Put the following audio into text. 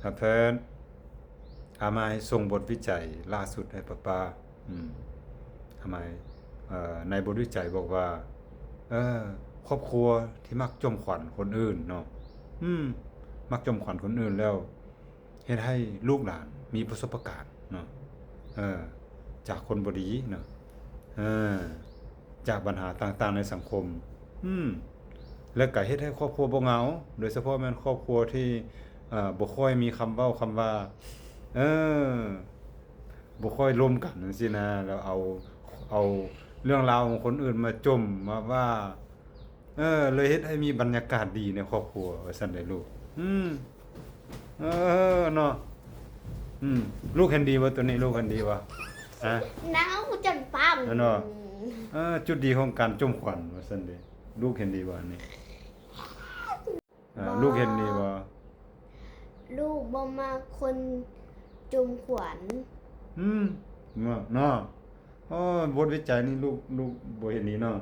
ທ່ານເພິ່ນ ອາໄມສົ່ງບົດວິໄຈລ່າສຸດໃຫ້ປ້າໆ ອືມ ອາໄມ ເອີ ໃນບົດວິໄຈບອກວ່າ ເອີ ຄອບຄົວທີ່ມັກຈົ່ມຂວັນຄົນອື່ນເນາະ ອືມ ມັກຈົ່ມຂວັນຄົນອື່ນແລ້ວ ເຮັດໃຫ້ລູກຫຼານມີປະສົບປະການເນາະ ເອີ ຈາກຄົນບໍ່ດີເນາະ ເອີ ຈາກບັນຫາຕ່າງໆໃນສັງຄົມ ອືມ ແລະກະເຮັດໃຫ້ຄອບຄົວບໍ່ເຫງົາ ໂດຍສະເພາະແມ່ນຄອບຄົວທີ່ ເອີ ບໍ່ຄ່ອຍມີຄຳເວົ້າຄຳວ່າ ເອີ ບໍ່ຄ່ອຍລົມກັນຈັ່ງຊີ້ນະ ແລ້ວເອົາ ເອົາເລື່ອງລາວຂອງຄົນອື່ນມາຈົ່ມມາວ່າ ເອີ ເລີຍເຮັດໃຫ້ມີບັນຍາກາດດີໃນຄອບຄົວວ່າຊັ້ນເດລູກ ອືມ ເອີ ເນາະ ອືມ ລູກເຫັນດີບໍ່ໂຕນີ້ ລູກເຫັນດີບໍ່? ຮະ ໜາວຈົນປ້າມ ເນາະ ເອີ ຈຸດດີຂອງການຈົ່ມຂວັນວ່າຊັ້ນເດ ລູກເຫັນດີບໍ່ອັນນີ້? ອ່າ ບໍ່ ລູກເຫັນດີບໍ່? ລູກບໍ່ມັກຄົນຈົ່ມຂວັນ ອືມ ເນາະ ເນາະ ໂອ້ ບົດວິໄຈນີ້ລູກ ລູກບໍ່ເຫັນດີເນາະ